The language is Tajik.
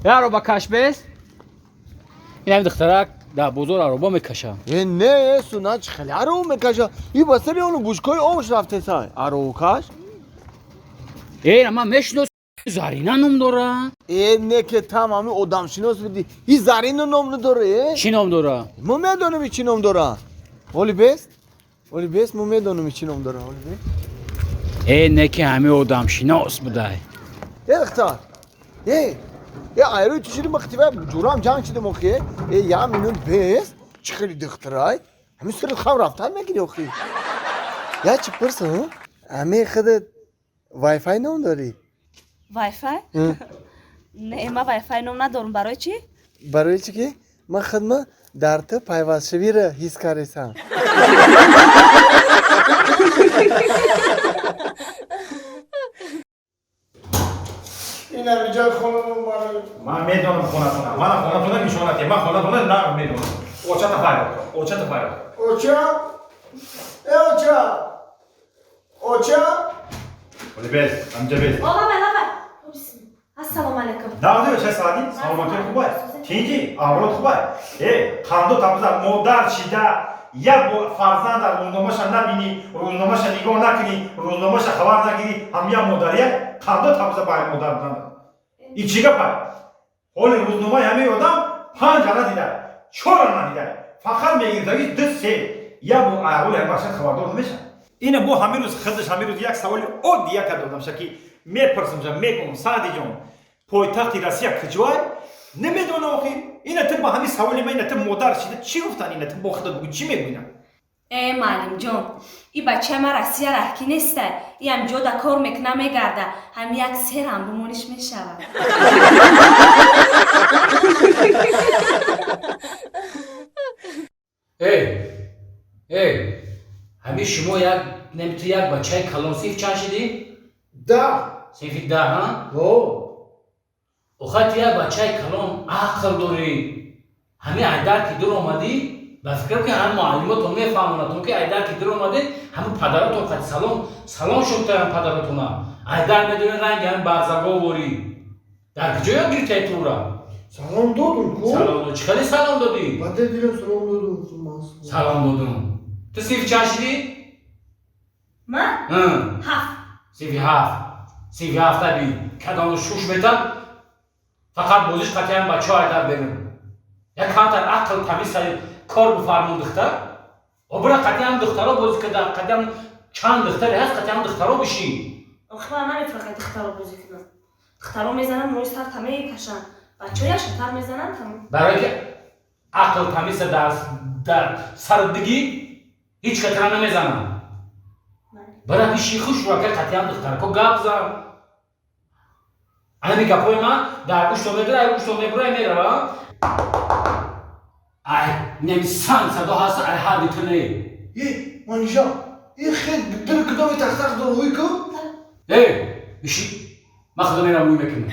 Аробакаш бест? Ин духтарак дар бозор ароба мекаша. Э не, суна чӣ хеле ароба мекаша? И ба сари ону бушкои обш рафтесай. Аробакаш? Э, ман мешинос, Зарина ном дора. Э не, ки там ҳами одамшинос будӣ. И Зарина ном надора, э? Чӣ ном дора? Мо медонем, чӣ ном дора. Оли бест? Оли бест, мо медонем, чӣ ном дора. Оли бест? Э не, ки ҳами одамшинос будай. Э духтар. Э, э айрӯи ту шиди мақтива ҷурам ҷанг шидам охи. Э я минут бест. Чӣ хеле духтарай? Ҳами сари хам рафтан мегири охи. Я чӣ пурсам? Ҳами худат Wi-Fi ном дорӣ? Wi-Fi? Не, ман Wi-Fi ном надорам. Барои чӣ? Барои чӣ ки ман худма дар ту пайвастшавиро ҳис кардесам. Инам ҷои хонамон барои. Ман медонам хонатона. Мана хонатона нишонате. Ман хонатона нағз медонам. Очата фарёд. Очата фарёд. Оча? Э оча! Оча? Оли бес, амҷа бес. О, лабай, лабай. Ассалому алайкум. Нағзи оча Саъди? Саломатӣ хубай? Тинҷи? Авлод хубай? Э, қандо табза модар шида як фарзанда рӯзномаша набинӣ, рӯзномаша нигоҳ накунӣ, рӯзномаша хабар нагирӣ, ҳам як модария қандо табза бай модар будан. И чӣ гапай? Ҳоли рӯзномаи ҳамаи одам панҷ ана дида, чор ана дида. Фақат мегирдаги ду се. Як бо аҳволи ҳами бача хабардор намешавад. Ина бо ҳамин рӯз худаш ҳамин рӯз як саволи оддӣ яка додамша, ки мепурсамша, мегӯм: Саъдиҷон, пойтахти Россия куҷоай? Намедонам охи. Ина ту ба ҳамин саволи ма, ина ту модар шида чӣ гуфтан? Ина ту бо худат бугӯ, чӣ мегӯина? Э, муаллимҷон, и бачаи ман Россия раҳкӣ нестай. И ҳам ҷода кор мекуна, мегарда. Ҳам як серам бумониш мешавад. Эй, эй, ҳамин шумо як нем, ту як бачаи калон, синф чанд шидӣ? Да. Синфи 10, ҳа? О. Охай, ту як бачаи калон, ақл дорӣ. Ҳамин айдар ки дур омадӣ, ба фикрам, ки ҳамин муаллимотон мефаҳмонатон, ки айдар ки дур омадед, ҳамин падаротон қати салом салом шудтаям падаротона. Айдар медонӣ, ранги ҳамин барзаговорӣ. Дар куҷо ёд гирифтаи тура? Салом додум ку? Салом дод. Чӣ хеле салом додӣ? Ба дилам салом додум. Салом додум. Ту синфи чанд шидӣ? Ман? Ҳафт. Синфи ҳафт. Синфи ҳафта би. Кадом шуш метан, фақат бозиш қатиям бачаҳо айдар берун. Як камтар ақл тамиз кор бифармон, духтар. Обира қатиам духтаро бозӣ када, қатиам чанд духтаре ҳаст, қатиам духтаро бишин. Охи, ман наметавонам духтаро бозӣ кунам. Духтаро мезананд, мӯи сар та мекашанд. Бачаҳо яшатар мезананд, тамом. Барое ки ақл тамиза дар сарат бигӣ, ҳеҷ катра намезанам. Бара биши, хуш рака, қатиам духтарако гап зан. Анами гапҳои ман дар гӯшто медора, ай гӯшто мебура, мерава. Ай неми санг садо ҳаст, ай ҳарди ту не. Э, Манижа, э хел дил кудоми тахтах дор ҳуй ку? Э, биши. Ман худо мерам, рӯй мекунам.